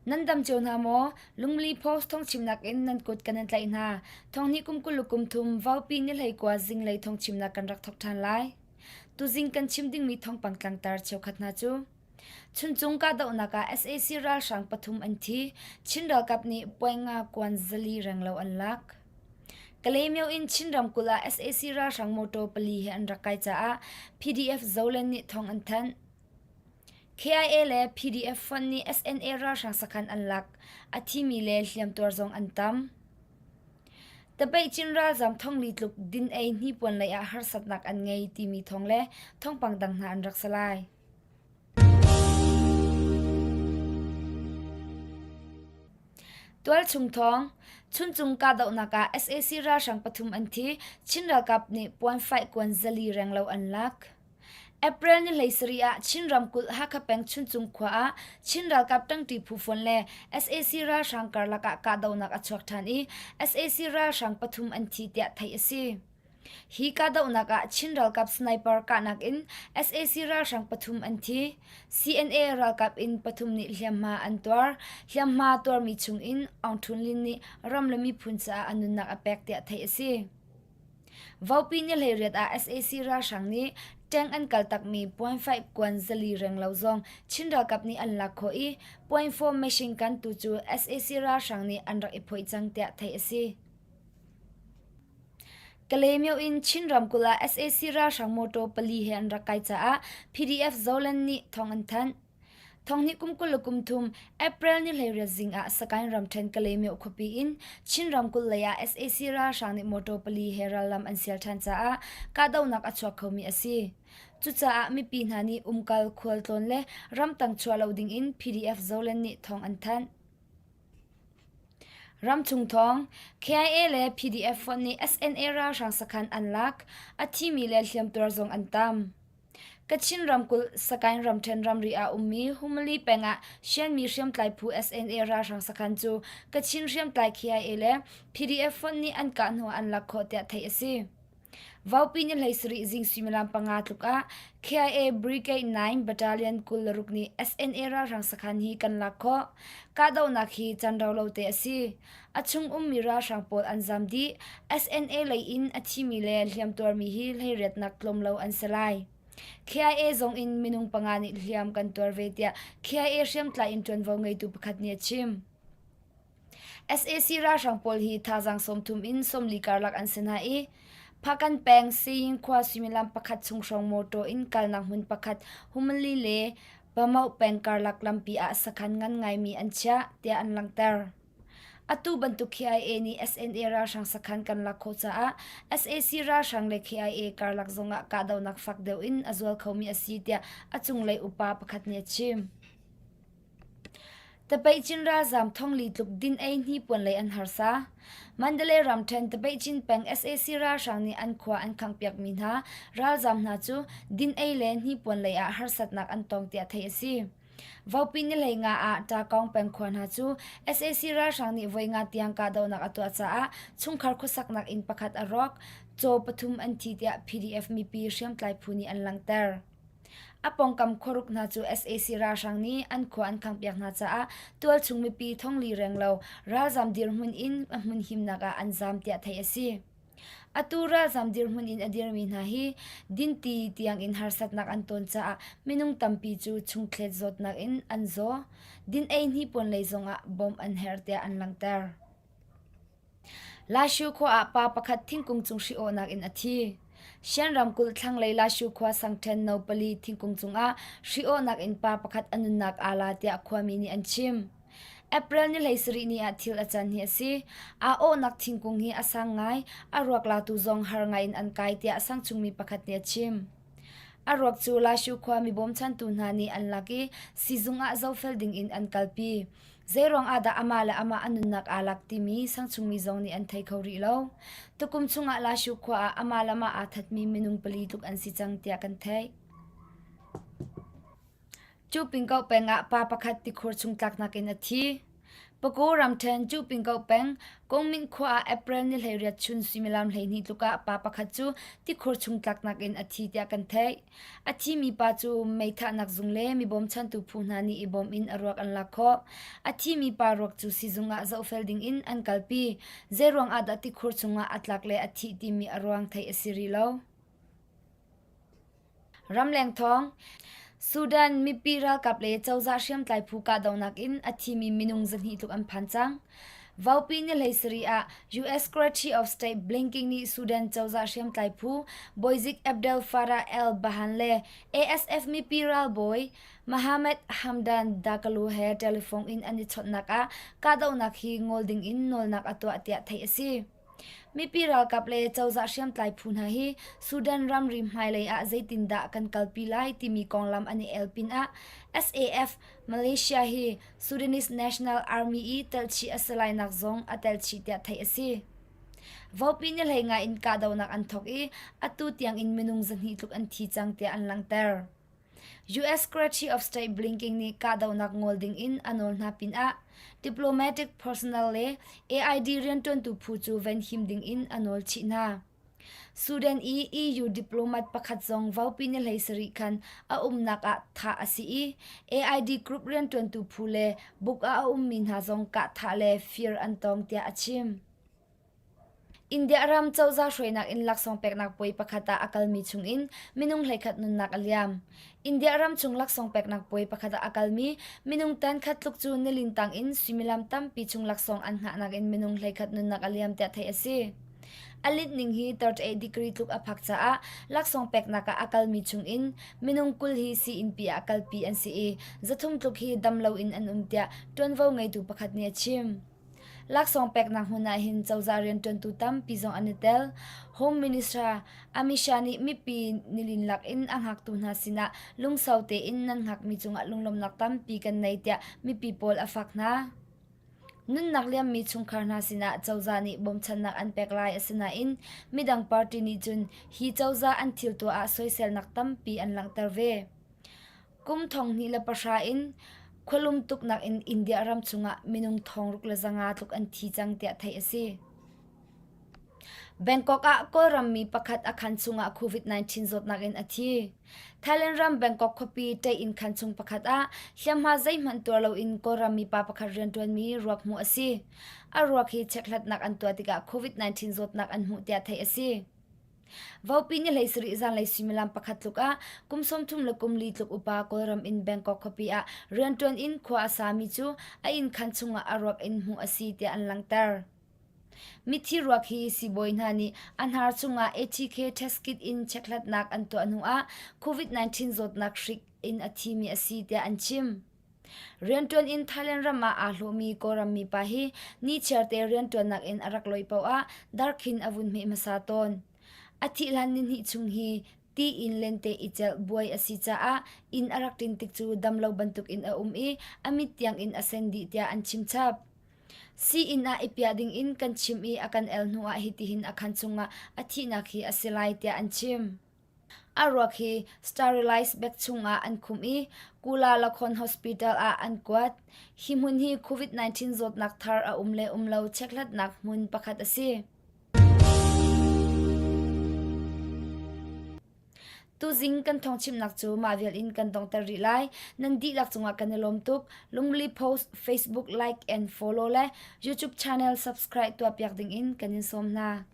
Nan dam cio hna maw? Lungli Post thawngchimnak in nan kut kan in tlaih hna. Thonghnih kum 20 kum thum vaupi ni hleikua zinglei thawngchimnak kan rak thok ṭhan lai. Tuzing kan chim dingmi thawngpang tlangtar cheukhat hna cu Chuncung kahdohnak ah sac ralhrang pathum an thi. Chin ralkap nih Puainga kuan zali renglo an lak. Kalaymyo in Chin ramkulh ah sac ralhrang motor pali he an rak kai caah PDF Zoland nih thawng an thanh. KIA le PDF fonh nih SNA ralhrang sakhan an lak. A thimi le hliamtuar zong an tam. Tapeih Chin ralzam thongli tluk din ei hnipuan lei ah harsatnak an ngei timi thawng le thawngpang dang hna an rak si lai. Tualchung thawng, Chuncung kahdohnak ah sac ralhrang pathum an thi, Chin ralkap nih puanfaih kuan zali renglo an lak. April ni 17 ah Chin ramkulh Hakha peng Chuncung khua ah Chin ralkap ṭangṭi phu fawn le sac ralhrang karlak ah kahdohnak a chuak ṭhan i sac ralhrang pathum an thi tiah theih a si. Hi kahdohnak ah Chin ralkap sniper kahnak in sac ralhrang pathum an thi. CNA ralkap in pathum nih hliamhma an tuar. Hliamhma tuarmi chung in Aung Htun Lin nih ram le miphun caah a nunnak a pek tiah theih a si. Vopi ni 18 ah sac ralhrang nih tank an kaltakmi point kuan zali renglo zong Chin ralkap nih an lak khawh i point four machine gun tu cu sac ralhrang nih an rak i phoih cang tiah theih a si. Kalaymyo in Chin ramkulh ah sac ralhrang motor pali he an rak kai caah PDF Zoland nih thawng an thanh. Thonghnih kum 23 April ni 18 zing ah Sagaing ramṭhen Kalaymyo khuapi in Chin ramkulh lei ah sac ralhrang nih motor pali he rallam an sial ṭhan caah kahdohnak a chuak khomi a si. Cucaah mipi hna nih umkal, khualtlawn le ramtang chuah lo ding in PDF Zoland nih thawng an thanh. Ramchung thawng, KIA le PDF fonh nih SNA ralhrang sakhan an lak, a thimi le hliamtuar zong an tam. Kachin ramkulh Sagaing ramṭhen ramri ah ummi Humali peng ah Shanmi hriamtlai phu SNA ralhrang sakhan cu Kachin hriamtlai KIA le PDF fonh nih an kah hnu ah an lak khawh tiah theih a si. Vaupi ni 17 zing suimilam panga tluk ah KIA Brigade 9 Battalion 26 nih SNA ralhrang sakhan hi kan lak khawh. Kahdohnak hi can rau lo te a si. A chung ummi ralhrang pawl an zam dih. SNA lei in a thimi le hliamtuarmi hi hleiriatnak tlawm lo an si lai. KIA zong in minung panga nih hliam kan tuar ve tiah KIA hriamtlai in ṭuanvo ngeitu pakhat nih a chim. Sac ralhrang pawl hi thazaang 30 in 40 karlak an si hna i Phakan peng Siyin khua suimilam pakhat chung hrawng mawṭaw in kalnak hmun pakhat Humali le Bamauh peng karlak lampi ah sakhan ngan ngaimi an chiah tiah an langhter. Atu bantuk KIA nih SNA ralhrang sakhan kan lak khawh caah sac ralhrang le KIA karlak zongah kahdohnak fak deuh in a zual khomi a si tiah a cunglei upa pakhat nih a chim. Tapeihcin ralzaam thongli tluk din-ei hnipuan lei an harsa. Mandalay ramṭhen Tapeihcin peng sac ralhrang nih an khua an khanghpiakmi hna ralzaam hna cu din-ei le hnipuan lei ah harsatnak an tong tiah theih a si. Vopi ni 15 ah Ṭakawng peng khua hna cu sac ralhrang nih voi nga tiang kahdohnak a tuah caah chungkhar khuasaknak inn pakhat a rawk, caw pathum an thi tiah PDF mipi hriamtlai phu nih an langhter. A pawngkam khuaruk hna cu sac ralhrang nih an khua an khanghpiak hna caah tualchung mipi thongli renglo ralzam dirhmun in a hmun himnak ah an zam tiah theih a si. Atu ralzam dirhmun in a dirmi hna hi dinti tiang in harsatnak an tawn caah minung tampi cu chungthlet zawtnak in an zaw. Din ei hnipuan lei zongah bawmh an herh tiah an langhter. Lashu khua ah pa pakhat thingkung cung hri-awhnak in a thi. Shan ramkulh thlanglei Lashu khua sangṭhen no pali thingkung cungah hri-awhnak in pa pakhat a nunnak aa la tiah khuami nih an chim. April ni 17 ni ah thil a can hi a si. Aa awhnak thingkung hi a sang ngai, a ruak latu zong har ngai in an kai tiah sangchungmi pakhat nih a chim. A ruak cu Lashu khua mi bawmchantu hna nih an lak i siizung ah zohfel ding in an kalpi. Zeiruang ah dah amah le amah a nunnak aa lak timi sangchungmi zong nih an thei kho rih lo. Tukum chungah Lashu khua ah amah le amah aa thatmi minung pali tluk an si cang tiah kan theih. Cu pingkoh peng ah pa pakhat tikhur chung tlaknak in a thi. Pago ramṭhen Cupingkoh peng Kongminh khua ah April ni 18 chun suimilam 12 tluk ah pa pakhat cu tikhur chung tlaknak in a thi tiah kan theih. A thimi pa cu meithahnak zung le mi bawmchantu phu hna nih i bawm in a ruak an lak khawh. A thimi pa ruak cu sizung ah zohfel ding in an kalpi. Zeiruang ah dah tikhur chung ah a tlak le a thih timi a ruang theih a si rih lo. Ramleng thawng Sudan mipi ralkap le cozah hriamtlai phu kahdohnak in a thimi minung 200 tluk an phan cang. Vaupi ni 17 ah US Secretary of State Blinken nih Sudan cozah hriamtlai phu bawizik Abdel Fattah el-Burhan le ASF mipi ralbawi Mohamed Hamdan Dagalo he telephone in an i chawnhnak ah kahdohnak hi ngol ding in nawlnak a tuah tiah theih a si. Mipi ralkap le cozah hriamtlai phu hna hi Sudan ramri hmailei ah zeitindah kan kalpi lai timi konglam an i el pinah SAF Malaysia hi Sudanese National Army i telhchih a si lainak zong a telchih tiah theih a si. Vopi ni hlei ngai in kahdohnak an thawk i atu tiang in minung 200 tluk an thi cang tiah an langhter. US Secretary of State Blinken nih kahdohnak ngol ding in a nawl hna pinah diplomatic personnel le AID rianṭuantu phu cu venhim ding in a nawl chih hna. Sudan i EU diplomat pakhat zong vaupi ni 17 khan a umnak ah thah a si i AID group rianṭuantu phu le buk ah a ummi hna zong kahthah le fir an tong tiah a chim. India ram cozah hruainak in laksawng peknak puai pakhat ah a kalmi chungin minung 11 nunnak a liam. India ram chung laksawng peknak puai pakhat ah a kalmi minung 10 tluk cu nilin tang in suimilam tampi chung laksawng an hngahnak in minung 11 nunnak a liam tiah theih a si. A linh ning hi 38 degree tluk a phak caah laksawng peknak ah a kalmi chungin minung 20 hi sii-innpi ah kalpi an si i 300 tluk hi dam loin an um tiah ṭuanvo ngeitu pakhat nih a chim. Laksawng peknak hmun ah hin cozah rianṭuantu tampi zong an i tel. Home Minister Amit Shah nih mipi nilin lak in a hngaktu hna sinah lungsau tein nan hngakmi cungah lunglawmhnak tampi kan nei tiah mipi pawl a fak hna. Nunnak liammi chungkhar hna sinah cozah nih bawmchannak an pek lai asinain midang party nih cun hi cozah an thil tuah ah soiselnak tampi an langhter ve. Kum 2010 in khualum tuknak in India ram chungah minung 6,500 tluk an thi cang tiah theih a si. Bangkok ah Kawlram mi pakhat a khan chungah COVID-19 zawtnak in a thi. Thailand ram Bangkok khuapi Ṭeih-inn khan chung pakhat ah hliamhma zeihmanh tuar loin Kawlram mi pa pakhat rianṭuanmi ruak hmuh a si. A ruak hi chekhlatnak an tuah tikah COVID-19 zawtnak an hmuh tiah theih a si. Vaupi ni 17 zanlei suimilam pakhat tluk ah kum 34 tluk upa Kawlram in Bangkok khuapi ah rianṭuan in khua a sami cu a innkhan chungah a ruak in hmuh a si tiah an langhter. Mithi ruak hi siibawi hna nih a hnar chungah ATK test kit in chekhlatnak an tuah hnu ah COVID-19 zawtnak hrik in a thimi a si tiah an chim. Rianṭuan in Thailand ram ah aa hlawhmi Kawlram mipa hi nichiarte rianṭuannak in a rak loi paoh ah darkhin a vun hmeh hmasa tawn. A thih hlan nihnih chung hi ti in lente i celh buai a si caah inn a rak ṭin tik cu damlo bantukin a um i a mit tiangin a sen dih tiah an chim chap. Sii-inn ah i piah dingin kan chimh i a kan el hnuah hitihin a khan chungah a thihnak hi a si lai tiah an chim. A ruak hi sterilized bag chungah an khumh i Kuala Hospital ah an kuat. Hi hmun hi COVID-19 zawtnak thar a um le um lo chekhlatnak hmun pakhat a si. Tuzing kan thawngchimnak cu mah vial in kan dongter rih lai. Nan dihlak cungah kan i lawm tuk. Lungli Post Facebook like and follow le YouTube channel subscribe tuahpiak ding in kan in sawm hna.